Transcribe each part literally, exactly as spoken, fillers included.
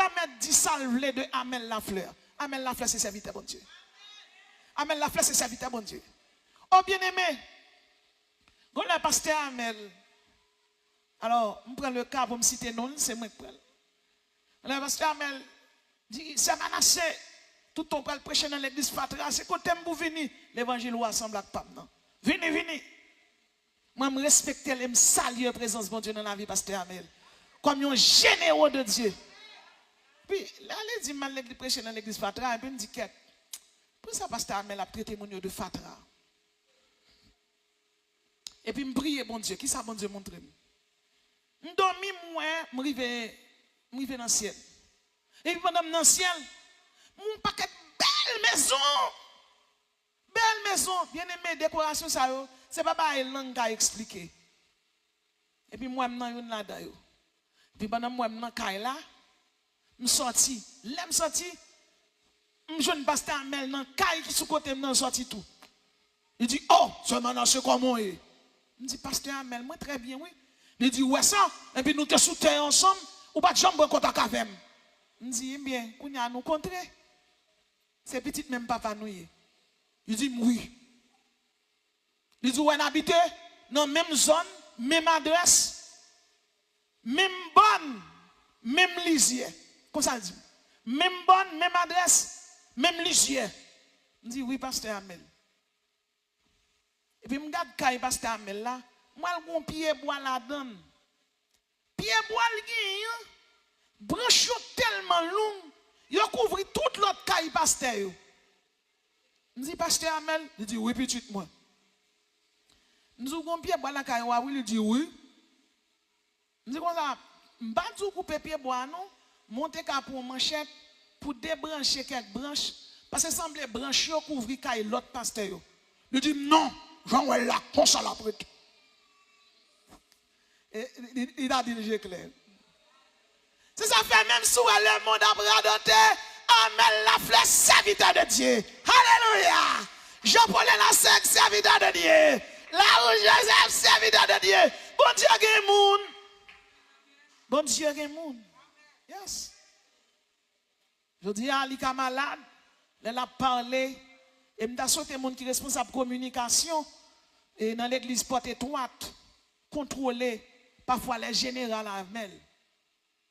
pa mèt di sa l vle de Amel Lafleur. Amel Lafleur se sèvitè Bondye. Amel Lafleur se sèvitè Bondye. O byeneme, gon lè pastè Amel, alò, m pran le ka pou m site non l, se mwen k pran l. Gon lè pastè Amel di, Sè Manase, toutan w pral preche nan legliz fatra, se kote m pou vini, levanjil ou a sanble ak pa m nan. Vini, vini. Mwen, m respekte l e m salye prezans Bondye nan lavi pastè Amel. Kòm yon jenero de Dye. Pi, lè li di m al legliz, preche nan legliz fatra, epi m di, kèt, poukisa pastè Amel ap trete moun yo de fatra? Epi m priye Bondye. Kisa Bondye montre m? M dòmi, m wè, m rive, m rive nan syèl. Epi pandan m nan syèl, m wè yon pakèt bèl mezon. Bèl mezon, byeneme, dekorasyon sa yo, se pa bagay lang ka eksplike. Epi m wè m nan youn ladan yo. Epi pandan m wè m nan kay la, m sòti. Lè m sòti, m jwenn pastè Amel nan kay ki sou kote m nan, l sòti tou. Li di, "O, sè Manase, kòman w ye?" M di, "Pastè Amel, mwen trè byen, wi." Li di, "Ou wè sa? Epi nou te sou tè ansanm, ou pa t janm pran kontak avè m." M di, "Ebyen, kounye a nou kontre. Se pitit menm papa nou ye." Li di m, "Wi." Li di, "Ou wè n abite nan menm zòn, menm adrès, menm bòn, menm lizyè." Konsa l di m. "Menm bòn, menm adrès, menm lizyè." M di, "Wi, pastè Amel." Epi m gad kay pastè Amel la, m wè l gon pyebwa ladan l. Pyebwa l genyen an, branch yo tèlman long, yo kouvri tout lòt kay pastè yo. M di, "Pastè Amel?" Li di, "Wi, pitit mwen." M di, "Ou gon pyebwa lakay ou a, wi?" Li di, "Wi." M di konsa, "M pa di w koupe pyebwa a non, monte ka pran yon manchèt pou debranche kèk branch, paske sanble branch yo kouvri kay lòt pastè yo." Li di m, "Non, jan w wè l la, konsa l ap rete." E, li, li, li ta di l je klè. Se sa fè menm si w wè lemonn ap radote, Amel Lafleur, sèvitè de Dye. Alelouya! Jean Paul Laseg, sèvitè de Dye. Larouche Joseph, sèvitè de Dye. Bondye gen moun. Bondye gen moun. Yes. Jodi a, li ka malad, lè l ap pale. E m ta swete moun ki responsab kominikasyon e nan legliz Pòt Etwat kontwole pafwa lè jeneral Amel,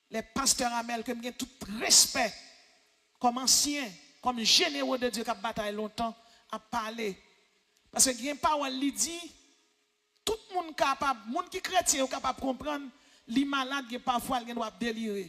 lè pastè Amel, ke m gen tout respè kòm ansyen, kòm jenero de Dye k ap batay lontan, ap pale. Paske gen pawòl li di, tout moun kapab, moun ki kretyen yo kapab konprann, li malad, gen pafwa l gen dwa ap delire.